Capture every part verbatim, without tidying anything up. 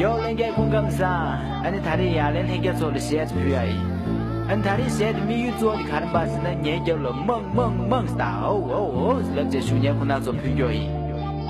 ཡོ་ལྷན་རྒྱས་སྐུ་ཁམས་བཟང་། ཨ་ནི་ད་རེས་ཡང་ལན་ལྷན་རྒྱས་ཚོ་ལ་གཞས་ཅིག་ཕུལ་ཡ་ཡིན། ཨ་ནི་ད་རེས་གཞས་དེ་དམིགས་ཡུལ་གཙོ་བོ་དེ་ག་རེ་ཡིན་པ་ཟེར་ན། ངའི་རྒྱབ་ལ་མང་མང་མང་ད་ཨོ་ཨོ་ཨོ་ལབ་བྱས་ཞུ་མཁན་ཁོང་རྣམ་ཚོར་ཕུལ་རྒྱུ་ཡིན།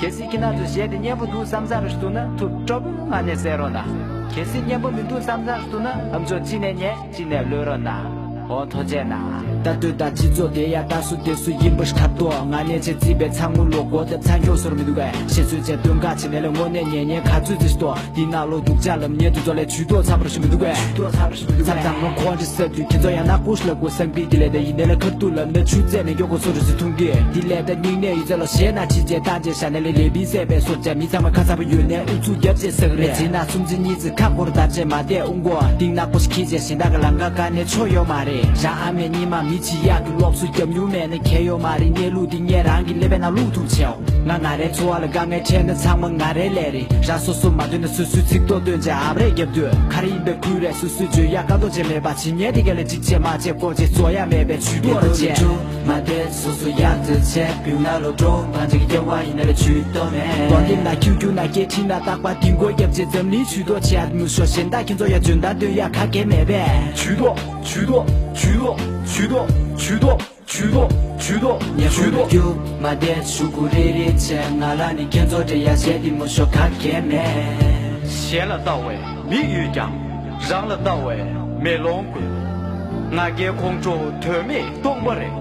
གལ་སྲིད་ཁྱེད་རྣམ་ཚོ་གཞས་དེ་སྙན་པོ་འདུག་བསམ་ཚར་ཞིག་འདུག་ན་ཐུགས་སྤྲོ་པོ་ངང་ནས་གསན་རོགས་གནང་། གལ་སྲིད་སྙན་པོ་མི་འདུག་བསམ་ཚར་ཞིག་འདུག་ན་ཨ་མཆོག་ཅི་ནས་ཉན། ཅི་ནས་ལོས་རོགས་གནང་། ཨོ་ཐུགས་རྗེ་གནང་། ལྟ་འདོད་དང་སྤྱི་ཚོགས་དེ་ཡང་ལྟ་སུ་བདེ་སུ་ཡིན་པ་ཞིག་ག་ཏོ། ང་ནས་ཆེ་བརྩིས་པའི་ཚང་མུ་ལོ་གོ་དེབ་ཚང་འཁྱོག་སོར་མི་འདུག་གས། ཤེས་ཚོད་ཆེ་སྟོན་ཁ་ཆེ་ནས་ལས་དངོས་གནས་ཉན་ཉན་ག་ཚོད་ཅིག་ཏོ། འདི་ན་ལོ་སྡུག་ཅག་ལམ་ཉེ་དུ་ཚོ་ལས་ཇུས་གཏོགས་ཚ་པར་ཞུ་མི་འདུག་གས། ཇུས་གཏོགས་ཚ་པར་ཞུ་མི་འདུག་གས། མཚམས་མཚམས་ལོ་ཁོང་ཅི་ཟེར་དུས་ཁྱེད་ཚོ་ཡང་ན་ཀུ་ཤ་ལ་ཀུ་སང་པི་དེ་ལས་དེ་ཡིན་ནས་ལ་ཁར་ཏུ་ལམ་ནས་ཆུ་རྩེ་ནས་མགྱོགས་གོ་སོ་རུ་སི་ཐུང་གི་དེ་ལས་དེ་སྙིང་ནས་ཡོད་ཚད་ལོ་ཞེ་ན་ཕྱི་རྗེས་བཏང་རྗེས་ཤ་ནས་ལས་ལས་བིན་སད་པའི་སོར་བྱ་མི་ཚང་མ་ཁ་ཚ་པོ་ཡོད་ནས་ཨུ་ཚུགས་རྒྱབ་ཅེས་ཟེར་གི་རེད། ཅི་ན་སུམ་ཅི་གཉིས་ཚེ་ཁ་སྐོར་བརྡར་ཅེས་མ་བལྟས་ཨུ་མགོ་ཏིང་ནག་པོ་ཞིག་ཁྱི་རྗེས་ཞིང་བདག་གི་ལམ་ཁ་ཀ་ནས་ཆོ་ཡོད་མ་རེད། རང་ཨ་མས་གཉིས་མ་མི་ཆི་ཡག་གི་སློབ་གསོ་རྒྱབ་མྱུར་མེད་ན་ཁྱད་ཡོད་མ་རེད། གནས་ལུགས་འདི་ངས་རང་གི་ཀླད་པའི་ནང་བླུག་ཐུབ་ཆེའོ། ང་ང་རའི་འཚོ་བ་ལ་དཀའ་ངལ་འཕྲད་ན་ཚང་མ་ང་རའི་ལས་རེད། རང་སོ་སོ་མ་འདོད་ན་སོ་སོའི་ཚིག་ཐོ་སྟོན་བྱས་ཨབ་རེད་རྒྱབ་དུས་ག་རེ་ཡིན་པའི་ཁུལ་རེད། སོ་སོའི་བརྗོད་ཡག་ཀ་ཏོ་བྱས་མེད་པ་ཇི་སྙེད་དེ་ག་ལས་འཇིགས་བྱས་མ་བྱས་ཀོ་བྱས་བཟོ་ཡག་མེད་པའི་ཇུས་འདོད་རེ་བྱས། མ་དེ་སོ་སོ་ཡག་དེ་བྱས་བུ་ན་ལོ་གྲོང་བ་ཅིག་སྐྱེ་བ་ཡིན་ན་ལས་ཇུས་གཏོགས་མེད། དོ་དེ་ན་ཁྱུ་ཁྱུ་ན་སྐད་ཁྲིད་ན་རྟག་པ་དིང་གོ་རྒྱབ་བྱས་འཛམ་གླིང་ཇུས་གཏོགས་བྱས་ཨ་མུ་ཤོ་གཞན་དག་ཁྱེད་ཚོ་ཡ་འཇོན་ཐང་སྟོན་ཡག་ག་གེ་མེད་པས། ཇུས་གཏོགས་ཇུས་གཏོགས་ཇུས་གཏོགས་ཇུས་གཏོགས་ཇུས་གཏོགས་ཇུས་གཏོགས་ཇུས་གཏོགས་ཉེ་ཁུ་རུ་རྒྱུ་མ་དེ་ཞུ་གུ་རེ་རེ་བྱས་ང་ལ་ནི་ཁྱེད་ཚོ་འདྲེ་ཡ་གཞན་དེ་མུ་ཤོ་ག་གེ་མེད། གཞན་ལ་ལྟ་བའི་མིག་ཡོད་ཀྱང་རང་ལ་ལྟ་བའི་མེ་ལོང་དགོས། ང་རྒྱལ་ཁོང་ཁྲོ་དོན་མེད་སྟོང་པ་རེད།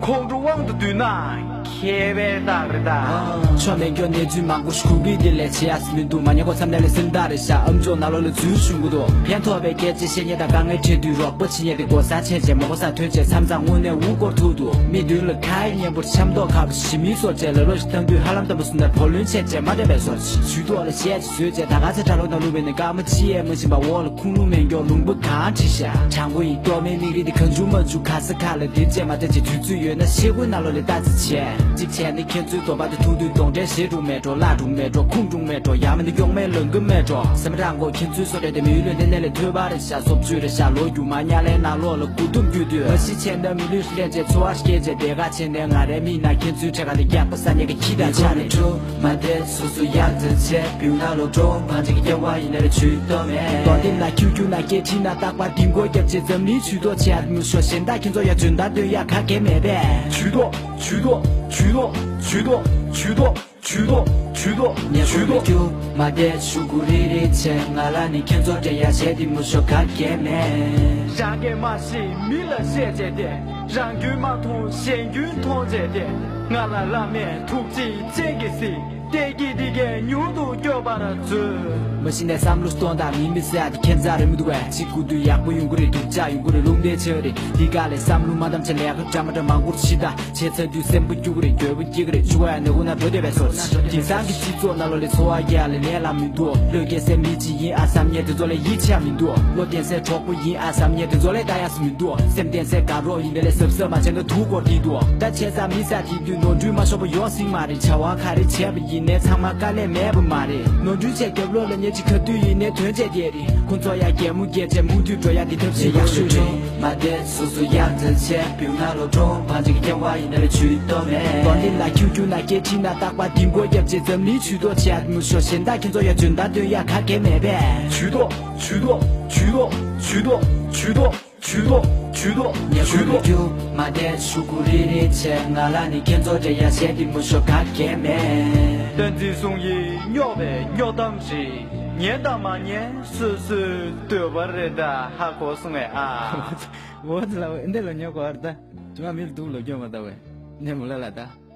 ཁོང་ཁྲོ་དབང་དུ་བསྡུས་ན་མཁས་པའི་རྟགས་རེད་ད། ཆོ་མེད་སྐྱོ་གནས་ཚུལ་མང་པོ་ཞིག་གུ་གི་དེ་ལས་བྱེད་ཡག་མི་འདུག་མ་ཉེ་གོ་མཚམས་ནས་ལས་སེམས་ཐག་རེད་ཤག་ཨམ་ཅོག་ནང་ལོགས་ལ་འཛུལ་བྱུང་གི་འདུག་ཕན་ཐོགས་པའི་སྐད་ཆ་བཤད་མཁན་དང་དཀའ་ངལ་འཕྲད་དུས་རོགས་པ་བྱེད་མཁན་དེ་གོ་ས་ཆད་བྱས་མ་གོ་ས་ཐོན་བྱས་མཚམས་མཚམས་དངོས་གནས་འུ་སྐོར་ཐུག་འདུག་མི་མདུན་ལ་ཁ་ཡི་སྙན་པོར་འཆམ་མདོག་ཁ་པོ་ཞི་མིའི་སོར་བྱས་ལ་ལོ་ཞིག་ཐང་དུས་ཧ་ལམ་ལྟ་བུ་སུ་ནས་བུ་ལོན་ཆད་བྱས་མ་འདྲ་བའི་སོར་ཇུས་གཏོགས་ལ་བཤད་བཟོས་བྱས་ད་ག་ཚེ་གྲྭ་ལོག་ན་ལུག་པའི་ནི་སྐར་མ་ཕྱི་ཡས་མ་བཞིན་པ་འོག་ལ་ཁུངས་ལུང་མེད་མགྱོགས་ལུང་པ་གང་བྲིས་ཤག་གྲང་པོ་ཡི་ལྟོ་མའི་མིག་རིལ་དེ་གང་བྱུང་མ་བྱུང་ག་ས་ག་ལ་འདིར་བྱས་མ་བྱས་ཀྱི་དུས་ཚོད་ཡོད་ན་ཤེལ་སྒོའི་ནང་ལོགས་ལ་ལྟ་ཙི་བྱས་གཅིག་བྱས་ནི་ཁྱེད་ཚོའི་སྡོམ་པ་དེ་ཐུག་དུས་གདོང་འདྲེ་ཞེ་དྲུག་མེད་འགྲོ་བརླག་དྲུག་མེད་འགྲོ་ཁུངས་དྲུག་མེད་འགྲོ་ཡང་མིན་ན་གཡོག་མའི་ལང་ཀི་མེད་འགྲོ་སེམས་རང་མགོ་ཁྱེད་ཚོའི་སོ་རེད་དེ་མི་ཡུལ་ལོན་ནས་ནས་ལས་ཐོས་པ་རེད་ཤག་སོབ་ཆུ་རེད་ཤག་ལོ་རྒྱུས་མ་ཉག་ལས་ནང་ལོགས་ལ་དགུ་ཐུམ་རྒྱུད་དུས་མ་གཞི་བྱས་ན་མི་ལུས་ལེན་བྱས་འཚོ་བ་སྐྱེལ་བྱས་དེ་ག་བྱས་ནས་ང་རའི་མིག་ནང་ཁྱེད་ཚོའི་འཕྲད་ཁ་དེ་རྒྱག་པ་ས་ཉེ་གི་ཁྱི་དང་ཆ་རེད། མ་དེ་སོ་སོ་ཡག་ཙེ་ཆེ་བིའུ་ན་ལོ་གྲོང་བང་ཅིག་སྐྱེ་བ་ཡིན་ན་རེ་ཇུས་གཏོགས་མེད། དོ་དེ་ན་ཁྱུ་ཁྱུ་ན་སྐད་ཁྲིད་ན་རྟག་པ་དིང་གོ་རྒྱབ་ཅེས་འཛམ་གླིང་ཇུས་གཏོགས་བྱེད་ཨ་མུ་ཤོ་གཞན་དག་ཁྱེད་ཚོ་ཡ་འཇོན་ཐང་སྟོན་ཡག་ག་གེ་མེད་པས། ཇུས་གཏོགས་ཇུས་གཏོགས་ཇུས་གཏོགས་ཇུས་གཏོགས་ཇུས་གཏོགས་ཇུས་གཏོགས་ཇུས་གཏོགས་ཉེ་ཁུ་རུ་རྒྱུ་མ་དེ་ཞུ་གུ་རེ་རེ་བྱས་ང་ལ་ནི་ཁྱེད་ཚོ་འདྲེ་ཡ་གཞན་དེ་མུ་ཤོ་ག་གེ་མེད། རང་གིས་མ་ཤེས་མི་ལ་བཤད་བྱས་ཏེ། རང་རྒྱུད་མ་མཐོང་གཞན་རྒྱུད་མཐོང་བྱས་ཏེ། ང་ལ་བླ་མས་ཐུགས་རྗེ་ཅན་གྱིས་གཟིགས། བདེ་སྐྱིད་འདི་གས་མྱུར་དུ་སྐྱོབ་པར་མཛོད། མ་གཞི་ནས་བསམ་བློ་གཏོང་དང་མི་མི་ཟེར་ཡ་དེ་ཁྱད་མཚར་རེད་མི་འདུག་བས། གཅིག་དགུ་དུས་ཡག་པོ་ཡོང་གི་རེད། སྡུག་ཅག་ཡོང་གི་རེད། རླུང་རྟའི་ཆ་རེད། འདི་ག་ལས་བསམ་བློ་མ་བཏང་བྱས་ལས་ཀ་འདྲ་མ་འདྲ་མང་པོར་ཤི་ད་བྱས་ཚར་དུས་སེམས་པ་སྐྱུག་གི་རེད། འགྱོད་པ་སྐྱེ་གི་རེད། ཆུ་བ་ཡང་ནས་ཁུག་ན་འགྲོ་བསྡད་པའི་བཟོ་ཅིག་དེང་སང་གི་སྤྱི་ཚོགས་ནང་ལོགས་ལས་འཚོ་བ་སྐྱེལ་ཡ་ལས་ལས་སླ་མི་འདུག་བློས་འགེལ་སའི་མི་གཅིག་ཡིན་ཨ་བསམ་མཁན་དེ་ཚོ་ལས་ཡིད་ཆེས་མི་འདུག་བློ་བརྟན་སའི་གྲོགས་པོ་ཡིན་ཨ་བསམ་མཁན་དེ་ཚོ་ལས་ལྟ་ཡག་སུ་མི་འདུག་སེམས་བརྟན་སའི་དགའ་རོགས་ཡིན་པས་ལས་གཟབ་གཟབ་མ་བྱས་ན་དུག་སྐོར་འདི་འདུག་ད་བྱས་ཙང་མི་ས་དེ་དུས་ནོར་འཁྲུལ་མ་ཤོར་བ་ཡོང་སྲིད་མ་རེད། བྱ་བ་ག་རེ་བྱས་པ་ཡིན་ནའི་ཚང་མ་དཀའ་ལས་མེད་པ་མ་རེད། ནོར་འཁྲུལ་བྱས་རྒྱབ་ལོགས་ལ་ཉེ་ཅིག་ག་དུས་ཡིན་ནའི་དོན་བྱས་བསྡད་རེད། ཁོང་ཚོ་ཡང་གད་མོ་བགད་བྱས་མུ་མཐུད་འགྲོ་ཡ་འདི་ཐབས་ཤེས་ཡག་ཤོས་རེད། མ་དེ་སོ་སོ་ཡག་ཙེ་ཆེ་བིའུ་ན་ལོ་གྲོང་བང་ཅིག་སྐྱེ་བ་ཡིན་ན་རེ་ཇུས་གཏོགས་མེད། དོ་འདི་ལ་ཁྱུ་ཁྱུ་ན་སྐད་ཁྲིད་ན་རྟག་པ་དིང་གོ་རྒྱབ་ཅེས་འཛམ་གླིང་ཇུས་གཏོགས་བྱེད་ཨ་མུ་ཤོ་གཞན་དག་ཁྱེད་ཚོ་ཡ་འཇོན་ཐང་སྟོན་ཡག་ག་གེ་མེད་པས། ཇུས་གཏོགས་ཇུས་གཏོགས་ཇུས་གཏོགས་ཇུས་གཏོགས་ཇུས་གཏོགས་ཇུས་གཏོགས་ཉེ་ཁུ་རུ་རྒྱུ་མ་དེ་ཞུ་གུ་རེ་རེ་བྱས་ང་ལ་ནི་ཁྱེད་ཚོ་འདྲེ་ཡ་གཞན་དེ་མུ་ཤོ་ག་གེ་མེད། བསྟན་འཛིན་ཟུང་ཡིས་སྨྱོ་བའི་སྨྱོ་གཏམ་རེད། ཉན་དང་མ་ཉན་སོ་སོའི་འདོད་པ་རེད་ད། ཧ་གོ་སོང་ངས་ཨ། འོ་ཙི་ལ་འོ་འདི་ལ་ཉོ་གོ་བར་ད། ཅུང་མ་མིར་འདུག་ལོ་སྐྱོ་མ་ད་བས་ནས་མུ་ལ་ལ་ད།